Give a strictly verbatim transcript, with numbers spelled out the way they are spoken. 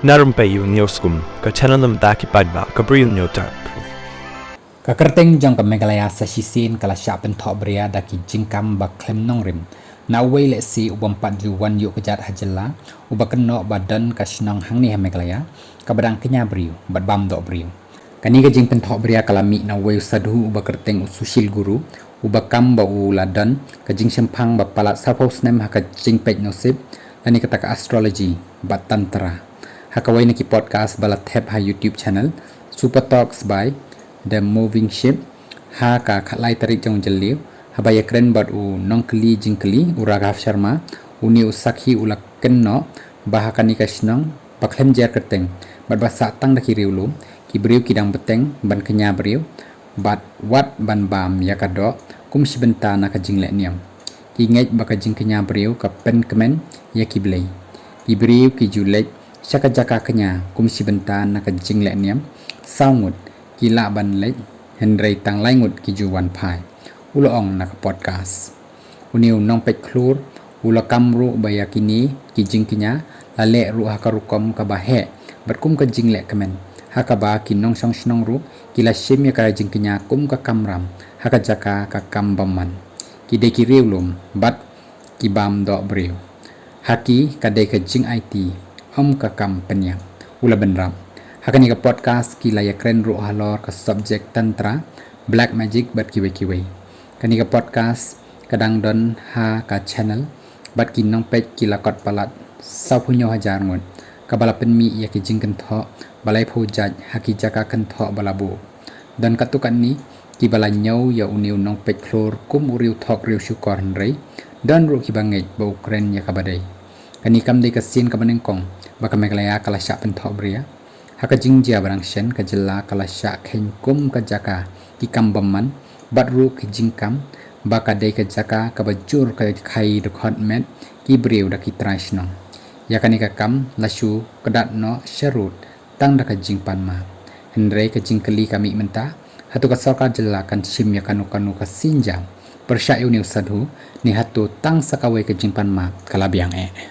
Na rympei ïa u News Kum, ka channel na bynta ki paidbah ka Bri u News Tap. Ka kyrteng jong ka Meghalaya sa shisien ka la shah pynthohbria da ki jingkam ba khlem nongrim na uwei lehse u bym pat ju wan ïuh kjat ha jylla, uba kynnoh ba don ka shnong hangne ha Meghalaya kaba dang kñia briew bad bam doh briew. Kane ka jingpynthohbria ka la mih na uwei u sadhu uba kyrteng u Sushil Guru, uba kam ba u la don ka jingshemphang ba palat sawphew snem ha ka jingpeit nosip, lane kata ka astrology bad tantra. Ha kawei na ki podcast ba la thep ha YouTube channel Super Talks by The Moving Ship, ha ka khatlai tarik jong u Jylliew, haba ïakren bad u nongkylli jingkylli u Raghav Sharma, une u sakhi u la kynnoh ba ha kane ka shnong ba khlem jer kyrteng bad ba sah tang da ki riewlum, ki briew ki dang bteng ban kñia briew bad wat ban bam ïa ka doh kum shi bynta na ka jingleh niam. Ki ngeit ba ka jingkñia briew ka pynkmen ïa ki blei. Ki briew ki ju leit sha ka jaka kñia kum shi bynta na ka jingleh niam saw ngut, ki lah ban leit, hynrei tang lai ngut ki ju wan phai, u la ong na ka podcast. Une u nongpeit khlur u la kam ruh ba ïa kine ki jingkñia la leh ruh ha ka rukom kaba heh bad kum ka jingleh kmen, ha kaba ki nongshong shnong ruh ki la shim ïa ka jingkñia kum ka kamram ha ka jaka ka kam bymman. Ki dei ki riewlum bad ki bam doh briew. Ha ki ka dei ka jingaiti, ym ka kam pynïap, u la bynrap. Ha kane ka podcast ki la ïakren ruh halor ka subject tantra, black magic bad kiwei kiwei. Kane ka podcast ka dang don ha ka channel bad ki nongpeit ki la kot palat sawphew hynñiew hajar ngut, kaba la pynmih ïa ki jingkynthoh ba laiphew jait ha ki jaka kynthoh ba la buh. Don katto katne kiba la ñiew ïa une u nongpeit khlur kum u riewthok riewshukor, hynrei don ruh kiba ngeit ba u kren ïa kaba dei. Kane kam dei ka sien kaba nyngkong ba ka Meghalaya ka la shah pynthohbria. Ha ka jingjia ba dang shen, ka jylla ka la shah kheiñ kum ka jaka ki kam bymman bad ruh ki jingkam ba ka dei ka jaka kaba jur ka khai dkhot met ki briew da ki trai shnong. Ïa kane ka kam la shu kdat noh sharud tang da ka jingpan map. Hynrei ka jingkylli ka mih mynta, hato ka sorkar jylla kan shim ïa kano kano ka sienjam pyrshah ïa une u sadhu, ne hato tang sa kawei ka jingpan map ka la biang eh?